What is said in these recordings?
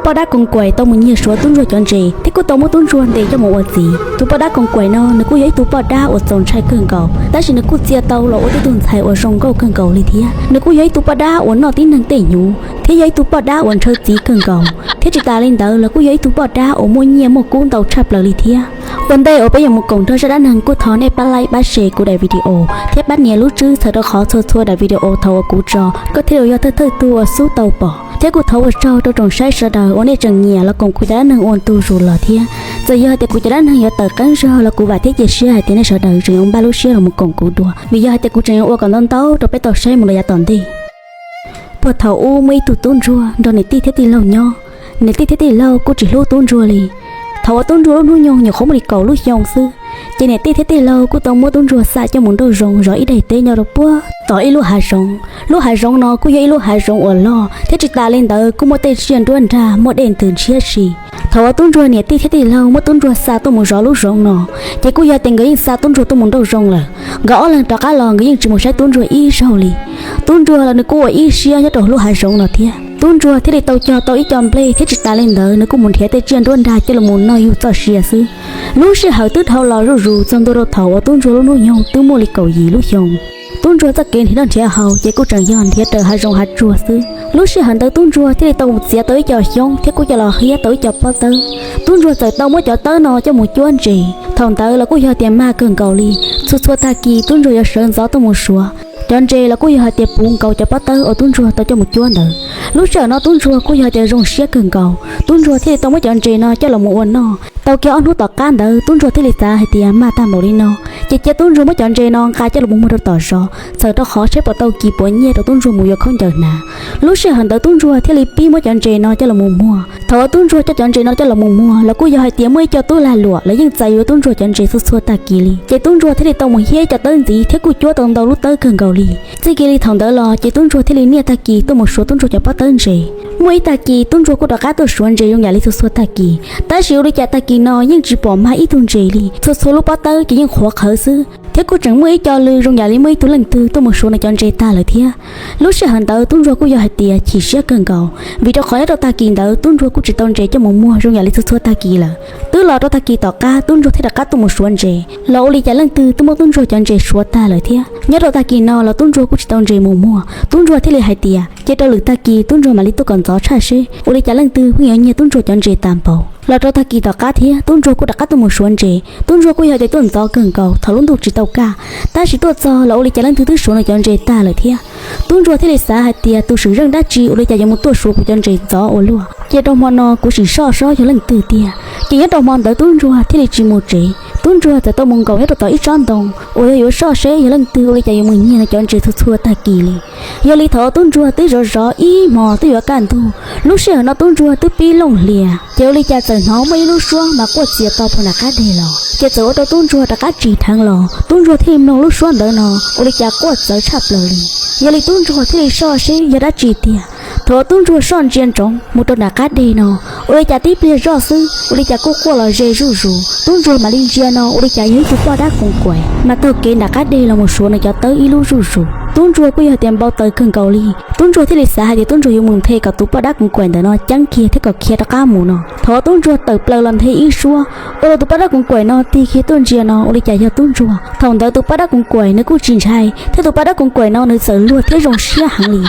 Poj dab koos kaim tau mus nyiag suav tub ntsuag cov ntses thiab kuj tau muab tub ntsuag ntes coj mus ua txiv. Tus poj dab koos kaim no nws kuj yog ib tug poj dab uas txaus ntshai kawg nkaus, tab sis nws kuj txia tau los ua tib tug ntxhais uas zoo nkauj kawg nkaus li thiab. Nws kuj yog ib tug poj dab uas noj tib neeg tej hnyuv thiab yog ib tug poj dab uas ntshaw txiv kawg nkaus, thiab tsis tas li ntawd los kuj yog ib tug poj dab uas muaj nyiaj muaj kub ntau tshaj plaws li thiab. Ua ntej uas peb yuav mus koom nrog zaj dab neeg kuj thov nej pab like pab share kuv daim video thiab pab nias lub tswb txhawm rau qhov txhua txhua daim video thaum uas kuv tso koj thiaj li yog thawj thawj tug uas xub tau pom. Thiab kuj thov ua tsaug rau tsoom saib sawv daws uas nej tseem nyiam los koom kuv cov dab neeg ua ntu zus los thiab. Txawm yog hais tias kuv cov dab neeg yuav tawm qeeb zog los kuv vam thiab cia siab hais tias nej sawv daws tseem yuav npaj lub siab los mus koom kuv dua, vim yog hais tias kuv tseem yuav ua kom ntau ntau rau peb tau saib mus rau yav tom ntej. Puag thaum ub muaj ib tug tub ntsuag nrog niam tij thiab tij laug nyob. Niam tij thiab tij laug kuj tsis hlub tub ntsuag li. Thaum uas tub ntsuag lub hnub nyoog nyuam qhuav muaj li kaum lub xyoo xwb, ces niam tij thiab tij laug kuj tau muab tub ntsuag xa coj mus nrauj zoov zov ib daim teb nyob rau puag tom ib lub hav zoov. Lub hav zoov no kuj yog ib lub hav zoov uas loj thiab tsis tas li ntawd kuj muaj tej tsiaj nruab nrag muaj dej ntws ntshiab si. Thaum uas tub ntsuag niam tij thiab tij laug muab tub ntsuag xa tuaj mus zov lub zoov no, ces kuj yog tias nkawd yeej xa tub ntsuag tuaj mus nrauj zoov lawm. Nkawd ob leeg rov qab los nkawd yeej tsis mus saib tub ntsuag ib zaug li. Tub ntsuag los nws kuj ua ib siab nyob rau lub hav zoov no thiab. Tub ntsuag thiaj li tau cog tau ib co nplej thiab tsis tas li ntawd nws kuj mus nrhiav tej tsiaj nruab nrag coj los mus noj yug txoj sia xwb. Lub sij hawm twb dhau los zuj zus txog ntua rau thaum uas tub ntsuag lub hnub nyoog twb muaj li kaum yim lub xyoo. Tub ntsuag txoj kev nrhiav noj nrhiav haus ces kuj tseem yog nrhiav raws hav zoov hav tsuag xwb. Lub sij hawm ntawd tub ntsuag thiaj li tau mus txiav tau ib co xyoob thiab kuj coj los hiab tau ib co pob tawb. Tub ntsuag txawm tau muab cov tawb no coj mus cuab ntses. Thaum ntawd los kuj yog tias mag kawg nkaus li. Txhua txhua tag kis tub ntsuag yuav sawv ntxov tuaj mus suav cov ntses los kuj yog hais tias puv nkaus cov pob tawb uas tub ntsuag tau coj mus cuab ntawd. Lub sij hawm no tub ntsuag kuj yog hais tias zoo siab kawg nkaus, tub ntsuag thiaj li tau muab cov ntses no coj los mus ua noj. Tau kiag ob hnub tom qab ntawd tub ntsuag thiaj li xav hais tias mag tag npaum li no, ces cia tub ntsuag muab cov ntses no nqa coj los mus muag rau tom zos, txhawm rau qhov seb puas tau kis puas nyiaj rau tub ntsuag mus yuav khaub ncaws hnav. Lub sij hawm ntawd tub ntsuag thiaj li pib muab cov ntses no coj los mus muag. Thaum uas tub ntsuag coj cov ntses no coj los mus muag los kuj yog hais tias muaj ib co tub lag luam lawv yeej txais yuav tub ntsuag cov ntses txhua txhua tag kis li, ces tub ntsuag thiaj li tau mus hiab ib co tawb ntxiv thiab kuj cuab tau ntau lub tawb kawg nkaus li. Txij kiag li thaum ntawd los ces tub ntsuag thiaj li niaj tag kis tuaj mus suav tub ntsuag cov pob tawb ntses. Muaj ib tag kis tub ntsuag kuj rov qab tuaj suav ntses zoo yam li txhua txhua tag kis, tab sis ua li cas tag kis no yeej tsis pom mag ib tug ntses li. Txhua txhua lub pob tawb ces yeej qhuav qhawv xwb, thiab kuj tseem muaj ib co lw zoo yam li muaj ib tug leej twg tuaj mus suav nws cov ntses tag lawm thiab. Lub sij hawm ntawd tub ntsuag kuj yog hais tias chim siab kawg nkaus, vim rau qhov nyob rau tag kis ntawd tub ntsuag kuj tsis tau ntses coj mus muag zoo yam li txhua txhua tag kis lawm. Twb los rau tag kis tom qab tub ntsuag thiaj rov qab tuaj mus suav ntses, los ua li cas leej twg twb muab tub ntsuag cov ntses suav tag lawm thiab. Nyob rau tag kis no los tub ntsuag kuj tsis tau ntses mus muag, tub ntsuag thiaj li hais tias cia rau lwm tag kis tub ntsuag mam li tuaj kom ntxov tshaj seb ua li cas leej twg pheej yuav nyiag tub ntsuag cov ntses tas npaum. Los rau tag kis tom qab thiab tub ntsuag kuj rov qab tuaj mus suav ntses. Tub ntsuag kuj yog tias tuaj ntxov kawg nkaus thaum lub ntuj tsis tau kaj, tab sis tuaj txog los ua li cas leej twg twb suav nws cov ntses tag lawm thiab. Tub ntsuag thiaj li xav hais tias tus swm zeej dab tsi ua li cas yuav mus tuaj suav kuv cov ntses ntxov ua luaj. Ces rau hmo no kuv sim soj seb yog leej twg tiag. Ces nyob rau hmo ntawd tub ntsuag thiaj li tsis mus tsev, tub ntsuag txawm tau mus nkaum nyob rau tom ib tsob ntoo uas yog yuav soj seb yog leej twg ua li cas yuav mus nyiag nws cov ntses txhua txhua tag kis li. Yog li thaum tub ntsuag twb zov zov ib hmos twb yuav kaj ntug, lub sij hawm no tub ntsuag twb pib looj hlias, ces ua li cas txawm hnov muaj ib lub suab mas quaj txias to puag nram qab deg los, ces txawm ua rau tub ntsuag rov qab tsim dheev los. Tub ntsuag thiaj li mloog lub suab ntawd no ua li cas quaj txawv tshaj plaws li. Yog li tub ntsuag thiaj li soj seb yog dab tsi tiag. Thaum uas tub ntsuag soj ntsia ntsoov mus rau nram qab deg no, ua li cas tib pliag zoj xwb ua li cas kuj quaj los ze zuj zus. Tub ntsuag mam li ntsia no ua li cas yog ib tug poj dab koos kaim mas taug kev nram qab deg los mus suav nws cov tawb ib lub zuj zus. Tub ntsuag kuj yog tias npau taws kawg nkaus li. Tub ntsuag thiaj li xav hais tias tub ntsuag yuav mus nthe kom tus poj dab koos kaim ntawm no ceeb kiag thiab kom khiav rov qab mus no. Thaum uas tub ntsuag tawm plaws los nthe ib suab, ua rau tus poj dab koos kaim no tig kiag tuaj ntsia no ua li cas yog tub ntsuag. Thaum ntawd tus poj dab koos kaim nws kuj tsis ntshai, thiab tus poj dab koos kaim no nws txawm luag thiab zoo siab heev li.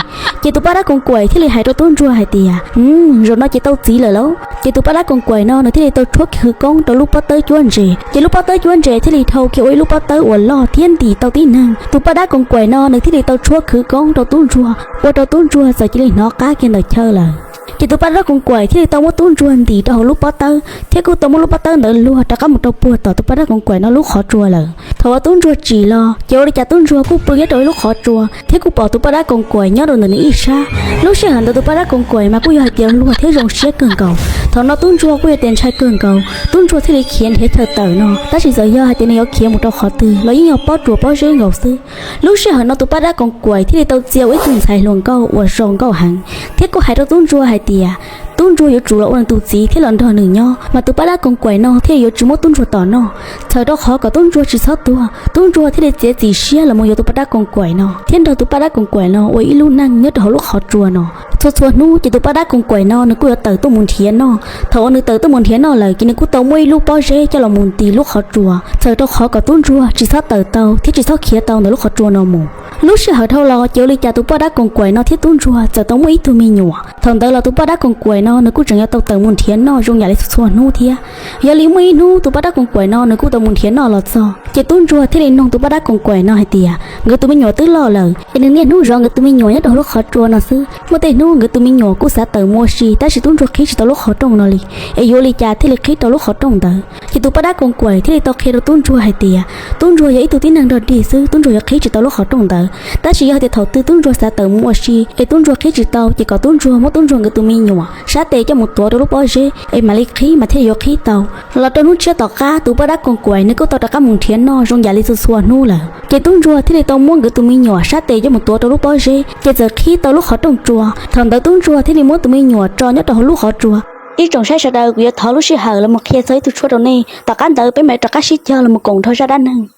Ces tus poj dab koos kaim thiaj li hais rau tub ntsuag hais tias, Zaum no ces tau txiv lawm lauj. Ces tus poj dab koos kaim no nws thiaj li tau tshuab khwv koob rau lub pob tawb cuab ntses, ces lub pob tawb cuab ntses thiaj li dhau kiag ua ib lub pob tawb uas loj thiab ntim tau tib neeg. Tus poj dab koos kaim no nws thiaj li tau tshuab khwv koob rau tub ntsuag, ua rau tub ntsuag txawm cia li hnov qab kiag ntawm chaw lawm. Ces tus poj dab koos kaim thiaj li tau muab tub ntsuag ntim rau hauv lub pob tawb, thiab kuj tau muab lub pob tawb ntawd luag rov qab mus rau puag tom tus poj dab koos kaim no lub qhov tsua lawm. Thaum uas tub ntsuag tsim los, ces ua li cas tub ntsuag kuj pw nyob rau ib lub qhov tsua, thiab kuj pom tus poj dab koos kaim nyob rau ntawm nws ib sab. Lub sij hawm ntawd tus poj dab koos kaim mas kuj yog hais tias luag thiab zoo siab kawg nkaus. Thaum no tub ntsuag kuj yog tias ntshai kawg nkaus, tub ntsuag thiaj li khiav nrhiav chaw tawm no, tab sis txawm yog hais tias nws yuav khiav mus rau qhov twg los yeej yog pob tsuas pob zeb nkaus xwb. Lub sij hawm no tus poj dab koos kaim thiaj li tau txia ua ib tug ntxhais hluas nkauj uas zoo nkauj heev, thiab kuj hais rau tub ntsuag hais tias tub ntsuag yuav tsum los ua nws tus txiv thiab los nrog nws nyob, mas tus poj dab koos kaim no thiaj li yuav tsis muab tub ntsuag tom noj. Txhawm rau qhov kom tub ntsuag tsis txhob tuag, tub ntsuag thiaj li txiav txim siab los mus yuav tus poj dab koos kaim no thiab nrog tus poj dab koos kaim no ua ib lub neej nyob rau hauv lub qhov tsua no. Txhua txhua hnub ces tus poj dab koos kaim no nws kuj yuav tawm tuaj mus nrhiav noj. Thaum uas nws tawm tuaj mus nrhiav noj lawm ces nws kuj tau muab ib lub pob zeb coj los mus nti lub qhov tsua, txhawm rau qhov kom tub ntsuag tsis txhob tawm tau thiab tsis txhob khiav tau ntawm lub qhov tsua no mus. Lub sij hawm dhau los ces ua li cas tus poj dab koos kaim no thiab tub ntsuag txawm tau muaj ib tug me nyuam. Thaum ntawd los tus poj dab koos kaim no nws kuj tseem yuav tau tawm mus nrhiav noj zoo yam li txhua txhua hnub thiab. Yog li muaj ib hnub tus poj dab koos kaim no nws kuj tau mus nrhiav noj los txog, ces tub ntsuag thiaj li nug tus poj dab koos kaim no hais tias nkawd tus me nyuam twb loj lawm es nws niaj hnub zov nkawd tus me nyuam nyob rau hauv lub qhov tsua no xwb, muaj tej hnub nkawd tus me nyuam kuj xav tawm mus ua si tab sis tub ntsuag qhib tsis tau lub qhov rooj no li, es yuav ua li cas thiaj li qhib rau lub qhov rooj ntawd. Ces tus poj dab koos kaim thiaj li tau qhia rau tub ntsuag hais tias tub ntsuag yog ib tug tib neeg nrog dig xwb, tub ntsuag yuav qhib tsis tau lub qhov rooj ntawd. Tab sis yog tias thaum twg tub ntsuag xav tawm mus ua si es tub ntsuag qhib tsis tau ces kom tub ntsuag muab tub ntsuag nkawd tus me nyuam sab tes coj mus tuav rau lub pob zeb es mam li qhib mas thiaj yuav qhib tau. Los rau hnub tshiab tom qab tus poj dab koos kaim nws kuj tau rov qab mus nrhiav noj zoo yam li txhua txhua hnub lawm. Ces tub ntsuag thiaj li tau muab nkawd tus me nyuam sab tes coj mus tuav rau lub pob zeb ces txawm qhib tau lub qhov rooj tsua. Thaum ntawd tub ntsuag thiaj li muab tus me nyuam tso nyob rau hauv lub qhov tsua. Ib tsoom saib sawv daws, kuv yuav thov lub sij hawm los mus qhia txog ib tug tshuab rau nej, tom qab ntawd peb mam rov qab sib cog los mus koom nrog zaj dab neeg.